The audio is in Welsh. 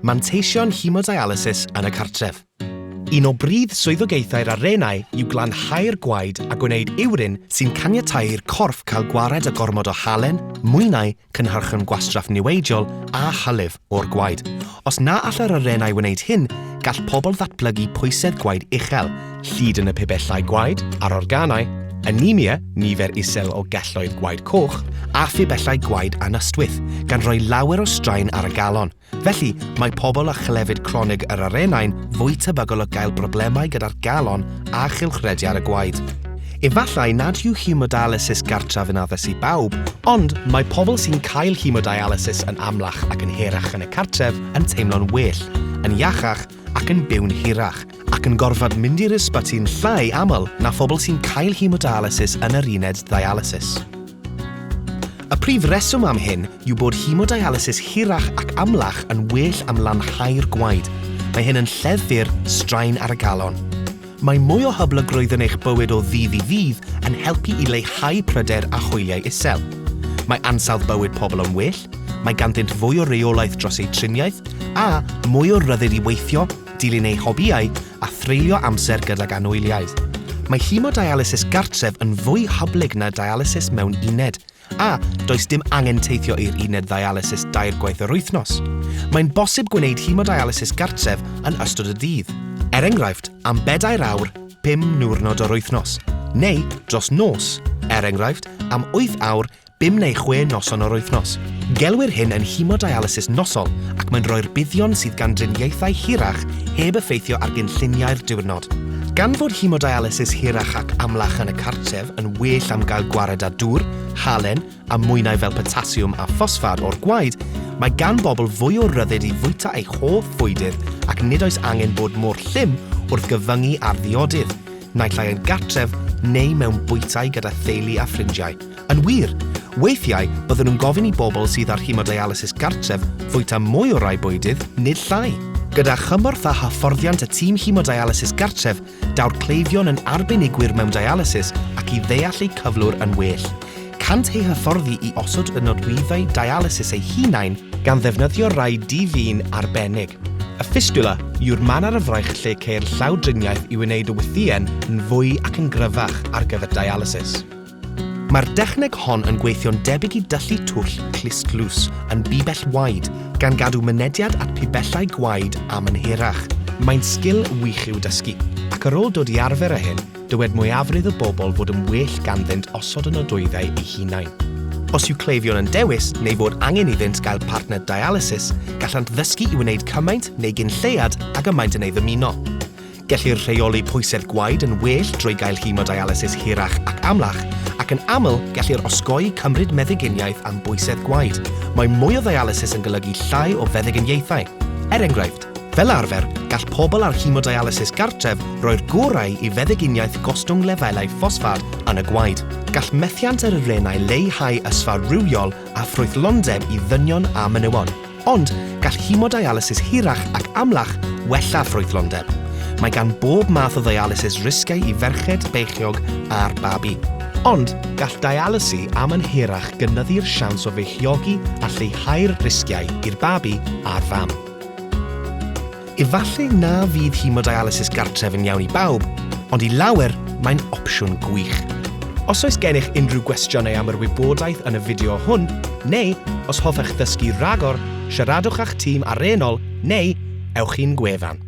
Manteision hemodialysis yn y cartref. Un o brif swyddogaethau'r arennau yw glanhau'r gwaed a gwneud iwrin sy'n caniatáu i'r corff cael gwared â gormod o halen, mwynau, cynhyrchion gwastraff niweidiol a hylif o'r gwaed. Os na all yr arennau wneud hyn, gall pobl ddatblygu pwysedd gwaed uchel, llid yn y pibellau gwaed a'r organau, anemia, nifer isel o gelloedd gwaed coch, a phibellau gwaed anystwyth, gan roi lawer o straen ar y galon. Felly, mae pobl â chlefyd cronig yr arennau'n fwy tebygol o gael broblemau gyda'r galon a chylchrediad y gwaed. Efallai nad yw hemodialysis gartref yn addas i bawb, ond mae pobl sy'n cael hemodialysis yn amlach ac yn hirach yn y cartref yn teimlo'n well, yn iachach ac yn byw'n hirach, ac yn gorfod mynd i'r ysbyty'n llai aml na phobl sy'n cael hemodialysis yn yr uned ddialysis. Y prif reswm am hyn yw bod hemodialysis hirach ac amlach yn well am lanhau'r gwaed. Mae hyn yn lleddfu'r straen ar y galon. Mae mwy o hyblygrwydd yn eich bywyd o ddydd i ddydd yn helpu i leihau pryder a hwyliau isel. Mae ansawdd bywyd pobl yn well, mae ganddynt fwy o reolaeth dros eu triniaeth, a mwy o ryddid i weithio, dilyn eu hobïau a threulio amser gydag anwyliaid. Mae hemodialysis gartref yn fwy hyblyg na dialysis mewn uned, a does dim angen teithio i'r uned ddialysis dair gwaith yr wythnos. Mae'n bosib gwneud hemodialysis gartref yn ystod y dydd, er enghraifft, am bedair awr, pum niwrnod yr wythnos, neu dros nos, er enghraifft, am wyth awr, bum neu chwe noson yr wythnos. Gelwir hyn yn hemodialysis nosol ac mae'n rhoi'r buddion sydd gan driniaethau hirach heb effeithio ar gynlluniau'r diwrnod. Gan fod hemodialysis hirach ac amlach yn y cartref yn well am gael gwared â dŵr, halen a mwynau fel potasiwm a ffosffad o'r gwaed, mae gan bobl fwy o ryddid i fwyta eu hoff fwydydd ac nid oes angen bod mor llym wrth gyfyngu ar ddiodydd, naill ai yn gartref neu mewn bwytai gyda theulu a ffrindiau. Yn wir, weithiau byddwn yn gofyn i bobl sydd ar hemodialysis gartref fwyta mwy o rai bwydydd, nid llai. Gyda chymorth a hyfforddiant y tîm hemodialysis gartref, daw'r cleifion yn arbenigwyr mewn dialysis ac i ddeall eu cyflwr yn well. Cant eu hyfforddi i osod y nodwyddau dialysis eu hunain gan ddefnyddio rai di-fin arbennig. Y fistula yw'r man ar y fraich lle ceir llawdriniaeth i wneud y wythïen yn fwy ac yn gryfach ar gyfer dialysis. Mae'r dechneg hon yn gweithio'n debyg i dyllu twll clust-dlws yn bibell waed, gan gadw mynediad at pibellau gwaed am yn hirach. Mae'n sgil wych i'w dysgu, ac ar ôl dod i arfer â hyn, dywed mwyafrif y bobl fod yn well ganddynt osod y nodwyddau eu hunain. Os yw cleifion yn dewis neu fod angen iddynt gael partner dialysis, gallant ddysgu i wneud cymaint neu gyn lleiad ag y maent yn ei ddymuno. Gellir rheoli pwysedd gwaed yn well drwy gael hemodialysis hirach ac amlach, ac yn aml gellir osgoi cymryd meddyginiaeth am bwysedd gwaed. Mae mwy o ddialysis yn golygu llai o feddyginiaethau. Er enghraifft, fel arfer, gall pobl ar hemodialysis gartref roi'r gorau i feddyginiaeth gostwng lefelau ffosffad yn y gwaed. Gall methiant yr arennau leihau ysfa rywiol a ffrwythlondeb i ddynion a menywod. Ond, gall hemodialysis hirach ac amlach wella ffrwythlondeb. Mae gan bob math o ddialysis risgiau i ferched beichiog a'r babi. Ond, gall dialysu am yn hirach gynyddu'r siawns o feichiogi a lleihau'r risgiau i'r babi a'r fam. Efallai na fydd hemodialysis gartref yn iawn i bawb, ond i lawer, mae'n opsiwn gwych. Os oes gennych unrhyw gwestiynau am yr wybodaeth yn y fideo hwn, neu os hoffech ddysgu rhagor, siaradwch â'ch tîm arennol neu ewch i'n gwefan.